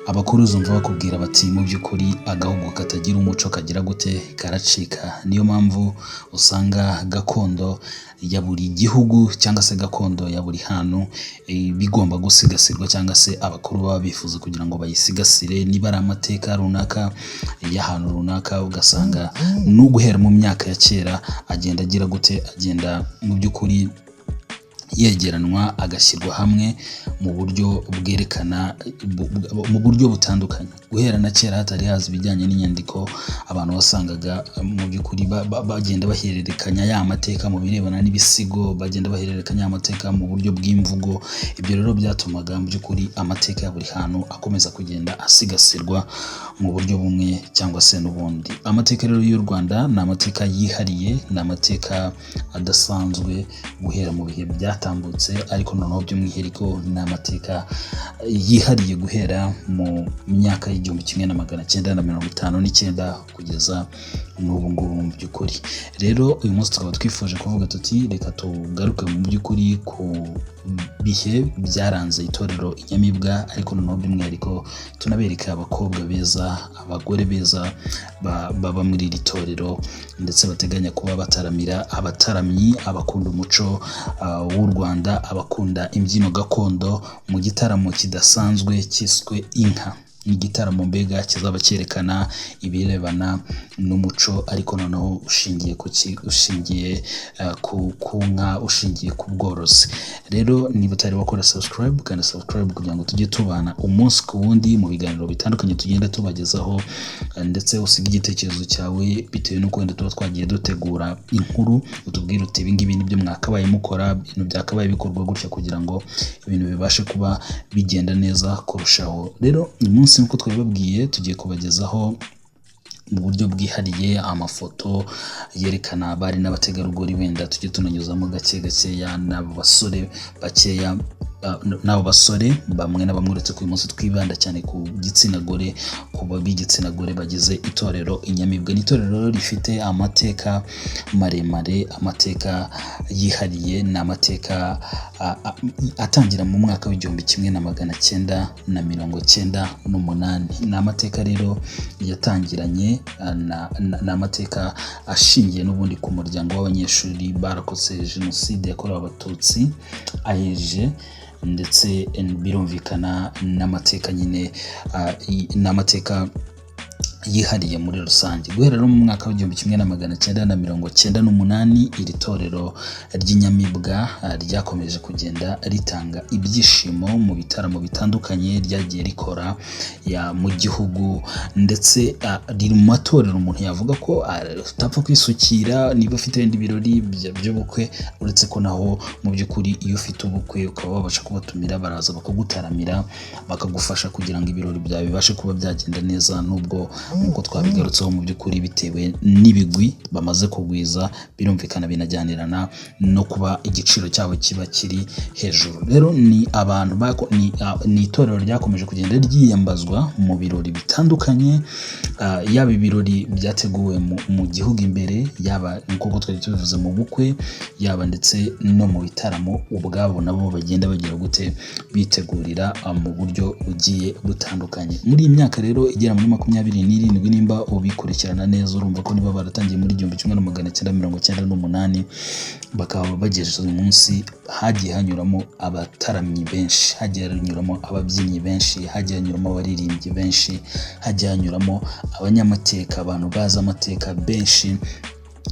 Abakuru uzumva bakubwira bati mu by'ukuri agahugu katagira umuco kagira gute? Karacika. Niyo mpamvu usanga gakondo ya buri gihugu cyangwa se gakondo ya buri hantu bigomba gusigasirwa, cyangwa se abakuru baba bifuza kugira ngo bayisigasire, niba ari amateka runaka y'ahantu runaka, ugasanga n'uguhera mu myaka ya kera agenda agira gute? Agenda mu by'ukuri yegeranwa, agashyirwa hamwe mu buryo bwerekana, mu buryo butandukanye. Guhera na kera hatari haza ibijyanye n'inyandiko, abantu wasangaga mu by'ukuri bagenda bahererekanya ya mateka mu birebana n'ibisigo, bagenda bahererekanya ya mateka mu buryo bw'imvugo. Ibyo rero byatumaga mu by'ukuri amateka ya buri hantu akomeza kugenda asigasirwa mu buryo bumwe cyangwa se n'ubundi. Amateka rero y'u Rwanda ni amateka yihariye, ni amateka adasanzwe guhera mu bihe byatambutse, ariko noneho by'umwihariko ni amateka yihariye guhera mu myaka y'1959 kugeza n'ubu ngubu mu by'ukuri. Rero uyu munsi tukaba twifuje kuvuga tuti reka tugaruke mu by'ukuri ku bihe byaranze itorero Inyamibwa, ariko noneho by'umwihariko tunabereka abakobwa beza, abagore beza baba muri iri torero, ndetse bateganya kuba bataramira abataramyi, abakunda umuco w'u Rwanda, abakunda imbyino gakondo mu gitaramo kidasanzwe cyiswe Inka. Ni igitaramo mbega kizaba cyerekana ibirebana n'umuco, ariko noneho ushingiye ku ki? Ushingiye ku nka, ushingiye ku bworozi. Rero niba utari wakora subscribe, kanda subscribe kugira ngo tujye tubana umunsi ku wundi mu biganiro bitandukanye tugenda tubagezaho, ndetse usige igitekerezo cyawe bitewe n'uko wenda tuba twagiye dutegura inkuru, utubwire uti ibi ngibi nibyo mwakabaye mukora, ibintu byakabaye bikorwa gutya kugira ngo ibintu bibashe kuba bigenda neza kurushaho. Rero uyu munsi nk'uko twabibabwiye, tugiye kubagezaho mu buryo bwihariye amafoto yerekana abari n'abategarugori, wenda tujye tunanyuzamo gake gakeya n'abo basore bakeya, n'abo basore bamwe na bamwe, uretse ko uyu munsi twibanda cyane ku gitsina gore, ku b'igitsina gore bagize itorero Inyamibwa. Ni itorero rifite amateka maremare, amateka yihariye, ni amateka atangira mu mwaka w'1998. Ni amateka rero yatangiranye ni amateka ashingiye n'ubundi ku muryango w'abanyeshuri barokotse Jenoside yakorewe Abatutsi, AERG, ndetse birumvikana n'amateka nyine, n'amateka yihariye muri rusange. Guhera rero mu mwaka w'1998, iri torero ry'Inyamibwa ryakomeje kugenda ritanga ibyishimo mu bitaramo bitandukanye ryagiye rikora ya mu gihugu, ndetse riri mu matorero umuntu yavuga ko utapfa kwisukira niba ufite wenda ibirori by'ubukwe, uretse ko naho mu by'ukuri iyo ufite ubukwe ukaba wabasha kubatumira, baraza bakagutaramira, bakagufasha kugira ngo ibirori byawe bibashe kuba byagenda neza, nubwo nk'uko twabigarutseho mu by'ukuri bitewe n'ibigwi bamaze kugwiza, birumvikana binajyanirana no kuba igiciro cyabo kiba kiri hejuru. Rero ni abantu ni itorero ryakomeje kugenda ryiyambazwa mu birori bitandukanye, yaba ibirori byateguwe mu gihugu imbere, yaba nk'uko twari tubivuze mu bukwe, yaba ndetse no mu bitaramo ubwabo nabo bagenda bagira gute? Bitegurira mu buryo bugiye butandukanye. Muri iyi myaka rero igera muri 27, nimba ubikurikirana neza, urumva ko niba baratangiye muri 1998 bakaba bagejeje uyu munsi, hagiye hanyuramo abataramyi benshi, hagiye hanyuramo ababyinnyi benshi, hagiye hanyuramo abaririmbyi benshi, hagiye hanyuramo abanyamateka, abantu bazi amateka benshi,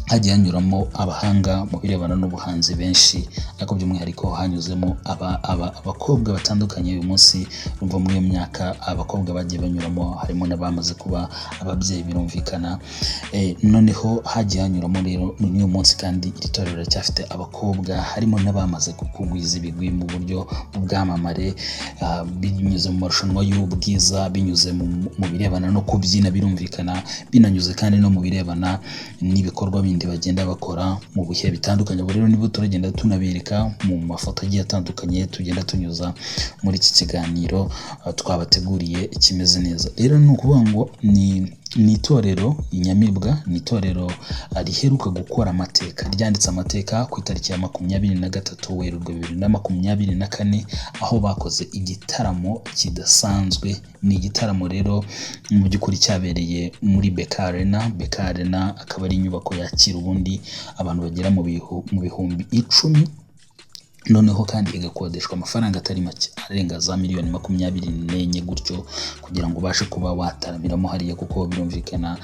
hagiye hanyuramo abahanga mu birebana n'ubuhanzi benshi, ariko by'umwihariko hanyuzemo abakobwa batandukanye. Uyu munsi urumva muri iyo myaka abakobwa bagiye banyuramo harimo n'abamaze kuba ababyeyi, birumvikana. Noneho hagiye hanyuramo rero n'uyu munsi kandi iri torero riracyafite abakobwa, harimo n'abamaze kugwiza ibigwi mu buryo bw'ubwamamare, binyuze mu marushanwa y'ubwiza, binyuze mu birebana no kubyina, birumvikana binanyuze kandi no mu birebana n'ibikorwa bindi bagenda bakora mu bihe bitandukanye. Ubu rero nibwo turagenda tunabereka mu mafoto agiye atandukanye tugenda tunyuza muri iki kiganiro twabateguriye kimeze neza. Rero ni ukuvuga ngo ni Ni itorero Inyamibwa, ni itorero riheruka gukora amateka, ryanditse amateka ku itariki ya 23 Werurwe 2024, aho bakoze igitaramo kidasanzwe. Ni igitaramo rero mu by'ukuri cyabereye muri BK Arena. BK Arena akaba ari inyubako yakira ubundi abantu bagera mu 10,000, noneho kandi igakodeshwa amafaranga atari make arenga za miliyoni 24 gutyo, kugira ngo ubashe kuba wataramiramo hariya, kuko birumvikana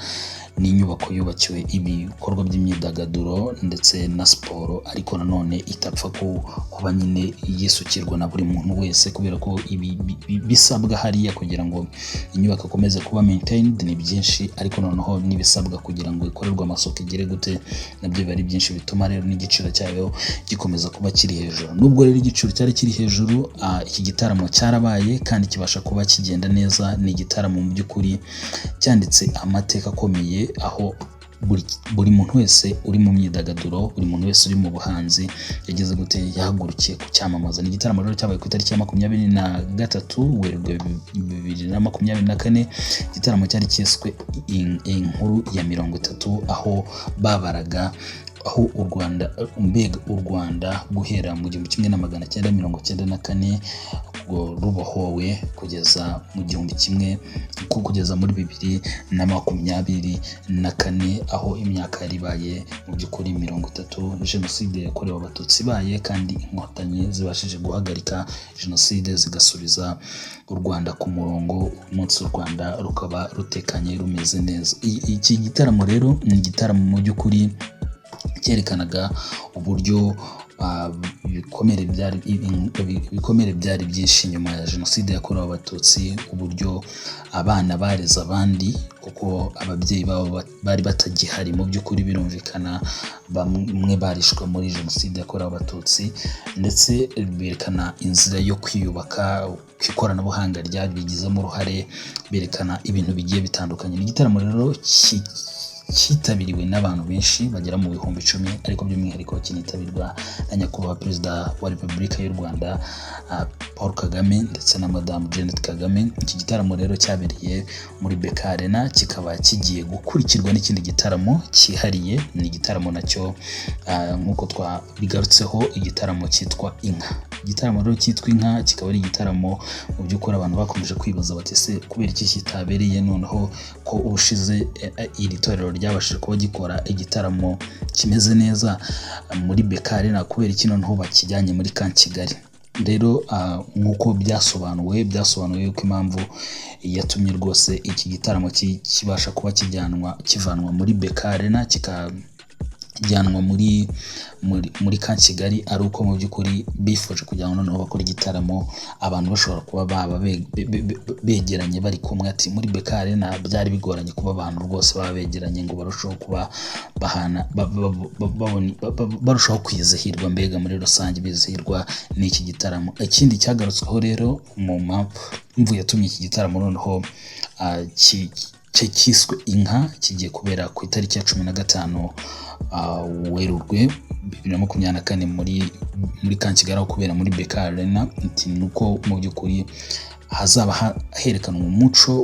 ni inyubako yubakiwe ibikorwa by'imyidagaduro ndetse na siporo, ariko nanone itapfa kuba nyine yisukirwa na buri muntu wese, kubera ko ibi bisabwa hariya kugira ngo inyubako ikomeze kuba maintained ni byinshi, ariko noneho n'ibisabwa kugira ngo ikorerwe amasuku igere gute nabyo biba ari byinshi, bituma rero n'igiciro cyayo gikomeza kuba kiri hejuru. Nubwo rero igiciro cyari kiri hejuru, iki gitaramo cyarabaye kandi kibasha kuba kigenda neza. Ni igitaramo mu by'ukuri cyanditse amateka akomeye, aho buri muntu wese uri mu myidagaduro, buri muntu wese uri mu buhanzi yagize gute, yahagurukiye kucyamamaza. Ni igitaramo rero cyabaye ku itariki ya 23 Werurwe 2024. Igitaramo cyari cyiswe Inkuru ya 30, aho babaraga aho u Rwanda, mbega u Rwanda guhera mu 1994 rubohowe kugeza mu gihumbi kimwe kugeza muri 2024, aho imyaka yari ibaye mu by'ukuri 30 Jenoside yakorewe Abatutsi ibaye, kandi Inkotanyi zibashije guhagarika Jenoside zigasubiza u Rwanda ku murongo, umunsi u Rwanda rukaba rutekanye rumeze neza. Iki gitaramo rero ni igitaramo mu by'ukuri cyerekanaga uburyo ibikomere byari byinshi nyuma ya Jenoside yakorewe Abatutsi, uburyo abana bareze abandi kuko ababyeyi babo bari batagihari. Mu by'ukuri birumvikana bamwe barishwe muri Jenoside yakorewe Abatutsi, ndetse berekana inzira yo kwiyubaka, ku ikoranabuhanga ryabigizemo uruhare, berekana ibintu bigiye bitandukanye. Ni igitaramo rero cyitabiriwe n'abantu benshi bagera mu 10,000, ariko by'umwihariko kinitabirwa na Nyakubahwa Perezida wa Repubulika y'u Rwanda Paul Kagame ndetse na Madamu Jeannette Kagame. Iki gitaramo rero cyabereye muri BK Arena, kikaba kigiye gukurikirwa n'ikindi gitaramo cyihariye. Ni igitaramo nacyo nk'uko twabigarutseho, igitaramo cyitwa Inka. Igitaramo rero cyitwa Inka kikaba ari igitaramo mu by'ukuri abantu bakomeje kwibaza bati: "Se kubera iki kitabereye noneho, ko ubushize iri torero ryabashije kuba gikora igitaramo kimeze neza muri BK Arena, kubera iki noneho bakijyanye muri Camp Kigali?" Rero nk'uko byasobanuwe yuko impamvu yatumye rwose iki gitaramo kibasha kuba kijyanwa, kivanwa muri BK Arena kikajyanwa muri Camp Kigali, ari uko mu by'ukuri bifuje kugira ngo noneho bakore igitaramo abantu bashobora kuba baba begeranye bari kumwe. Ati muri BK Arena byari bigoranye kuba abantu rwose baba begeranye ngo barusheho kuba bahana barushaho kwizihirwa, mbega muri rusange bizihirwa n'iki gitaramo. Ikindi cyagarutsweho rero mu mpamvu yatumye iki gitaramo noneho cyiswe Inka, kigiye kubera ku itariki ya 15 Werurwe 2024 muri Camp Kigali, aho kubera muri BK Arena, ni uko mu by'ukuri hazaba herekanwa umuco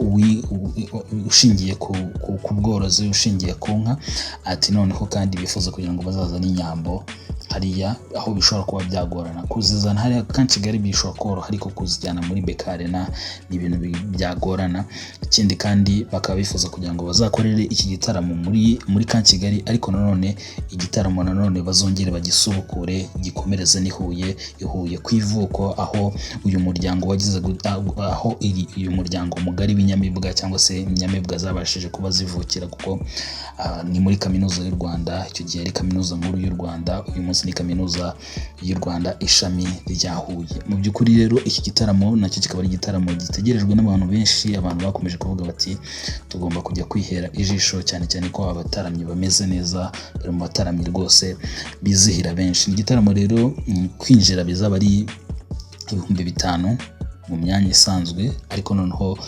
ushingiye ku bworozi, ushingiye ku nka. Ati noneho kandi bifuza kugira ngo bazazane inyambo hariya, aho bishobora kuba byagorana kuzizana hariya Camp Kigali bishobora koroha, ariko kuzijyana muri BK Arena ni ibintu byagorana. Ikindi kandi bakaba bifuza kugira ngo bazakorere iki gitaramo muri Camp Kigali, ariko nanone igitaramo nanone bazongere bagisubukure gikomereze n'i Huye, i Huye ku ivuko, aho uyu muryango wagize, aho uyu muryango mugari w'inyamibwa cyangwa se inyamibwa zabashije kuba zivukira, kuko ni muri Kaminuza y'u Rwanda. Icyo gihe ari Kaminuza Nkuru y'u Rwanda, uyu munsi ni Kaminuza y'u Rwanda ishami rya Huye. Mu by'ukuri rero iki gitaramo nacyo kikaba ari igitaramo gitegerejwe n'abantu benshi. Abantu bakomeje kuvuga bati: "Tugomba kujya kwihera ijisho," cyane cyane ko abataramyi bameze neza, bari mu bataramyi rwose bizihira benshi. Ni igitaramo rero kwinjira bizaba ari 5,000 mu myanya isanzwe, ariko noneho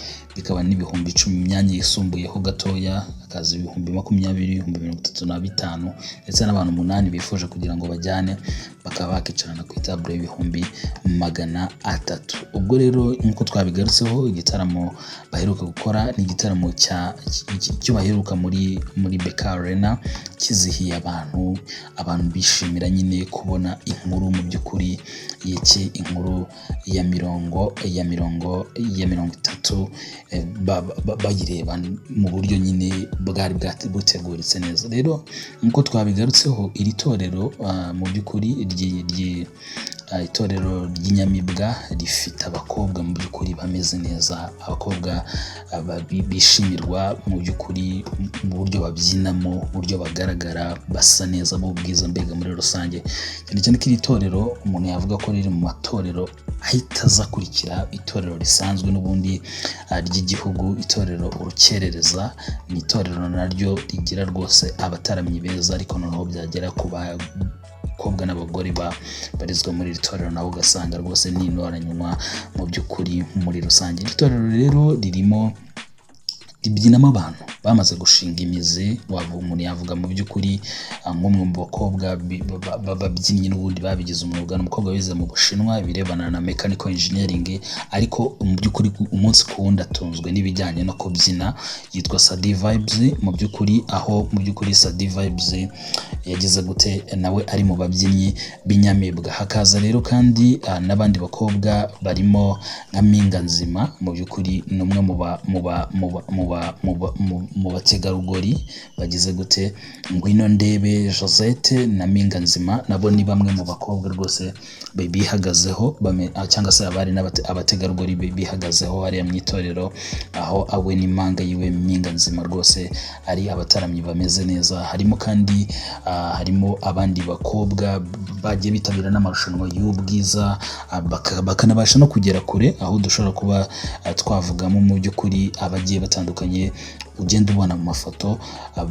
bikaba n'10,000. Imyanya yisumbuyeho gatoya hakaza 20,000, 35,000, ndetse n'abantu 8 bifuje kugira ngo bajyane bakaba bakicarana ku itabure y'300,000. Ubwo rero nk'uko twabigarutseho, igitaramo baheruka gukora ni igitaramo cyo baheruka muri BK Arena, kizihiye abantu, abantu bishimira nyine kubona inkuru mu by'ukuri y'iki, inkuru ya mirongo ya mirongo ya mirongo itatu, bayireba mu buryo nyine bwari buteguritse neza. Rero nk'uko twabigarutseho, iri torero mu by'ukuri itorero ry'Inyamibwa rifite abakobwa mu by'ukuri bameze neza, abakobwa bishimirwa mu by'ukuri mu buryo babyinamo, uburyo bagaragara basa neza mu bwiza mbega muri rusange. Cyane cyane ko iri torero umuntu yavuga ko riri mu matorero ahita aza akurikira itorero risanzwe n'ubundi ry'igihugu, itorero Urukerereza. Ni itorero naryo rigira rwose abataramyi beza, ariko noneho byagera ku bakobwa n'abagore babarizwa muri iri torero nabo ugasanga rwose ni intoranywa mu by'ukuri muri rusange. Iri torero rero ririmo ribyinamo abantu bamaze gushinga imizi. Umuntu yavuga mu by'ukuri nk'umwe mu bakobwa b'ababyinnyi n'ubundi babigize umwuga, ni umukobwa wize mu Bushinwa ibirebana na mechanical engineering, ariko mu by'ukuri umunsi ku wundi atunzwe n'ibijyanye no kubyina, yitwa Sadi Vibes. Mu by'ukuri aho mu by'ukuri Sadi Vibes yagize gute, nawe ari mu babyinnyi b'Inyamibwa. Hakaza rero kandi n'abandi bakobwa barimo nka Mpinga Nzima, mu by'ukuri ni umwe mu bategarugori bagize gute, Ngwino Ndebe Josette na Mpinga Nzima nabo ni bamwe mu bakobwa rwose bihagazeho, cyangwa se abari abategarugori bihagazeho hariya mu itorero, aho awe n'impanga yiwe Mpinga Nzima rwose ari abataramyi bameze neza. Harimo kandi harimo abandi bakobwa bagiye bitabira n'amarushanwa y'ubwiza, bakanabasha no kugera kure, aho dushobora kuba twavugamo mu by'ukuri abagiye batandukanye ugenda ubona mu mafoto,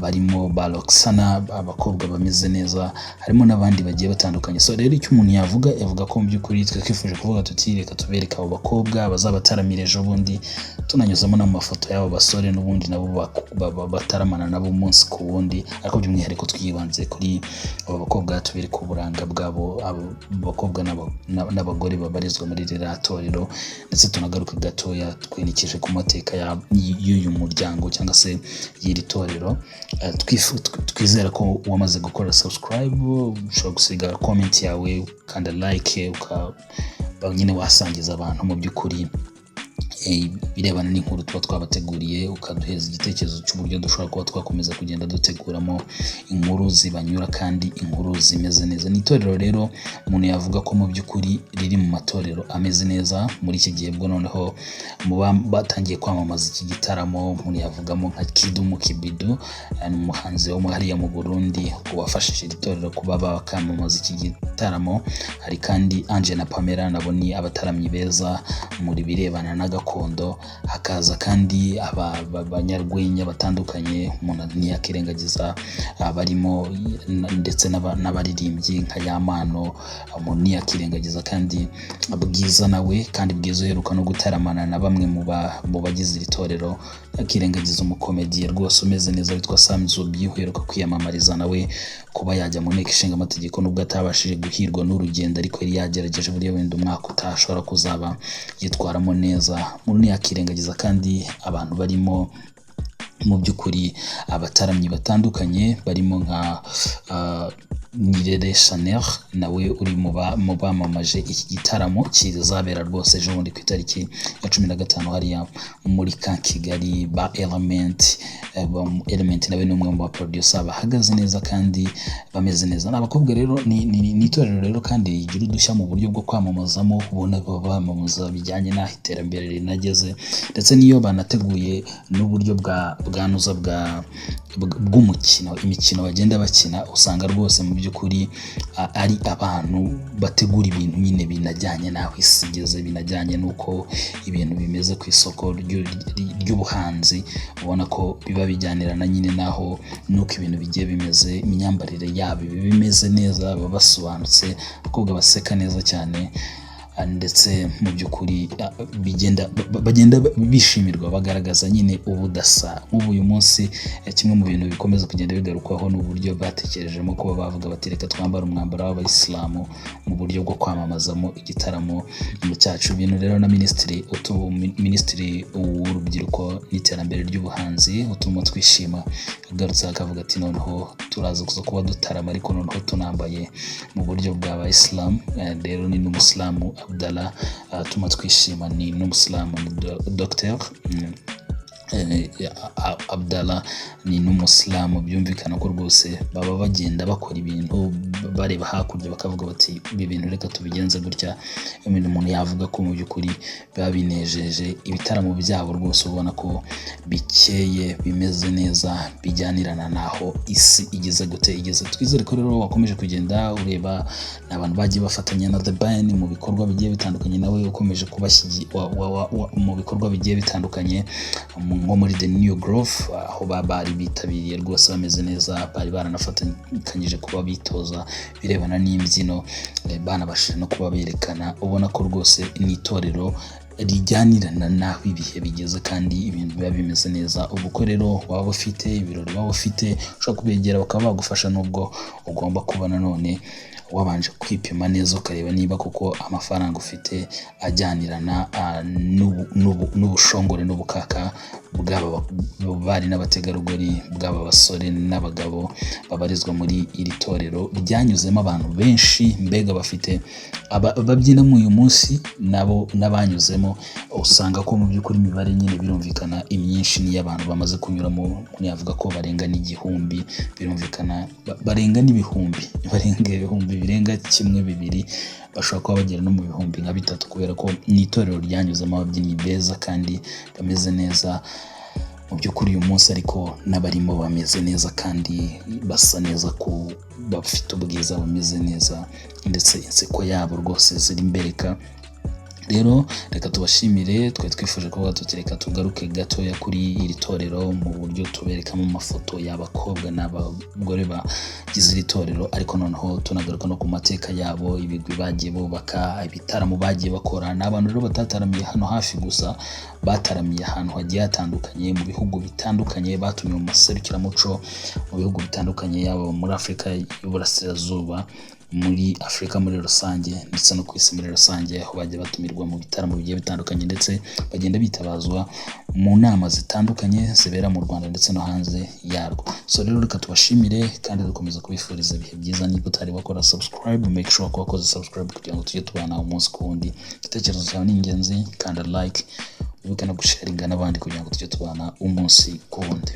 barimo ba Roxana, abakobwa bameze neza, harimo n'abandi bagiye batandukanye. So rero icyo umuntu yavuga, yavuga ko mu by'ukuri twe twifuje kuvuga tuti reka tubereke abo bakobwa bazabataramira ejo bundi, tunanyuzamo n'amafoto y'abo basore n'ubundi nabo bataramana nabo umunsi ku wundi, ariko by'umwihariko twibanze kuri abo bakobwa, tubereke uburanga bwabo, abo bakobwa n'abagore babarizwa muri ririya torero, ndetse tunagaruke gatoya twerekeje ku mateka y'uyu muryango cyangwa se y'iri torero. Twizera ko wamaze gukora subscribe, ushobora gusiga comment yawe, ukanda like, ukaba nyine wasangiza abantu mu by'ukuri ibirebana n'inkuru tuba twabateguriye, ukaduheza igitekerezo cy'uburyo dushobora kuba twakomeza kugenda duteguramo inkuru zibanyura kandi inkuru zimeze neza. Ni itorero rero umuntu yavuga ko mu by'ukuri riri mu matorero ameze neza muri iki gihe. Bwo noneho mu batangiye kwamamaza iki gitaramo, umuntu yavugamo nka Kidumu Kibidu, ni umuhanzi wo hariya mu Burundi wafashije iri torero kuba bakamamaza iki gitaramo. Hari kandi Ange na Pamela, nabo ni abataramyi beza muri birebana na gakondo. Hakaza kandi abanyarwenya batandukanye, umuntu ntiyakirengagiza barimo ndetse n'abaririmbyi nka Yampano. Umuntu ntiyakirengagiza kandi Bwiza nawe, kandi Bwiza uheruka no gutaramana na bamwe mu bagize iri torero. Akirengagiza umukomediye rwose umeze neza witwa Sam Zubi, uheruka kwiyamamariza nawe kuba yajya mu nteko ishinga amategeko, nubwo atabashije guhirwa n'urugendo, ariko yari yagerageje, buriya wenda umwaka utashobora kuzaba yitwaramo neza. Umuntu ntiyakirengagiza kandi abantu barimo mu by'ukuri abataramyi batandukanye, barimo nka Nirere Shanel, nawe uri mu bamamaje iki gitaramo kizabera rwose ejo bundi ku itariki ya 15 hariya muri ka Kigali. Ba Element, Element nawe ni umwe mu ba producer bahagaze neza kandi bameze neza. Ni abakobwa rero, ni itorero rero kandi rigira udushya mu buryo bwo kwamamazamo, ubona baba bamamaza bijyanye n'aho iterambere rinageze, ndetse n'iyo banateguye n'uburyo bwa bwanuza bwa bw'umukino, imikino bagenda bakina, usanga rwose mu by'ukuri ari abantu bategura ibintu nyine binajyanye n'aho isi igeze, binajyanye n'uko ibintu bimeze ku isoko ry'ubuhanzi, ubona ko biba bijyanirana nyine n'aho n'uko ibintu bigiye bimeze. Imyambarire yabo iba imeze neza, baba basobanutse, abakobwa baseka neza cyane. ndetse mu by'ukuri bigenda bagenda bishimirwa, bagaragaza nyine ubudasa. Nk'ubu uyu munsi, kimwe mu bintu bikomeza kugenda bigarukwaho ni uburyo batekerejemo kuba bavuga bati reka twambare umwambaro w'abayisilamu mu buryo bwo kwamamazamo igitaramo cyacu. Ibintu rero na minisitiri w'urubyiruko n'iterambere ry'ubuhanzi utuma twishima agarutse akavuga ati noneho turaza kuza kuba dutarama, ariko noneho tunambaye mu buryo bw'abayisilamu. Rero ni n'umusilamu Abdallah tuma twishima, ni n'umusilamu, ni Dr Abdallah, ni n'umusilamu. Byumvikana ko rwose baba bagenda bakora ibintu bareba hakurya, bakavuga bati ibi bintu reka tubigenze gutya. Ibintu umuntu yavuga ko mu by'ukuri biba binejeje, ibitaramo byabo rwose ubona ko bikeye, bimeze neza, bijyanirana n'aho isi igeze gute igeze. Twizere ko rero wakomeje kugenda ureba, ni abantu bagiye bafatanya na The Ben mu bikorwa bigiye bitandukanye, nawe ukomeje kubashyigikira mu bikorwa bigiye bitandukanye, nko muri The New Grove, aho bari bitabiriye rwose bameze neza, bari baranafatanyije kuba bitoza birebana n'imbyino, banabashije no kuba berekana. Ubona ko rwose ni itorero rijyanirana n'aho ibihe bigeze, kandi ibintu biba bimeze neza. Ubukwe rero waba ufite, ibirori waba ufite, ushobora kubegera bakaba bagufasha, nubwo ugomba kuba nanone wabanje kwipima neza, ukareba niba koko amafaranga ufite ajyanirana n'ubushongore n'ubukaka bw'aba bari n'abategarugori, bw'aba basore n'abagabo babarizwa muri iri torero ryanyuzemo abantu benshi. Mbega bafite ababyinamo uyu munsi nabo n'abanyuzemo, usanga ko mu by'ukuri imibare nyine birumvikana imyinshi niyo abantu bamaze kunyuramo. Umuntu yavuga ko barenga n'igihumbi, birumvikana barenga n'ibihumbi, barenga ibihumbi birenga kimwe, bibiri, bashobora kuba bagera no mu bihumbi nka bitatu, kubera ko ni itorero ryanyuzemo ababyinnyi beza kandi bameze neza mu by'ukuri uyu munsi, ariko n'abarimo bameze neza kandi basa neza, ko bafite ubwiza, bameze neza, ndetse inseko yabo rwose ziri imbereka. Rero reka tubashimire. Twari twifuje kuvuga tuti reka tugaruke gatoya kuri iri torero mu buryo tuberekamo amafoto y'abakobwa n'abagore bagize iri torero, ariko noneho tunagaruka no ku mateka yabo, ibigwi bagiye bubaka, ibitaramo bagiye bakora. Ni abantu rero batataramiye hano hafi gusa, bataramiye ahantu hagiye hatandukanye, mu bihugu bitandukanye, batumiwe mu maserukiramuco mu bihugu bitandukanye, yaba muri Afurika y'Uburasirazuba, muri Afurika muri rusange, ndetse no ku isi muri rusange, aho bajya batumirwa mu bitaramo bigiye bitandukanye, ndetse bagenda bitabazwa mu nama zitandukanye zibera mu Rwanda ndetse no hanze yarwo. So rero reka tubashimire kandi dukomeza kubifuriza ibihe byiza. Niba utari wakora subscribe, make sure ko wakoze subscribe kugira ngo tujye tubana umunsi ku wundi. Igitekerezo cyawe ni ingenzi, kanda like, wibuke no gusharinga n'abandi kugira ngo tujye tubana umunsi ku wundi.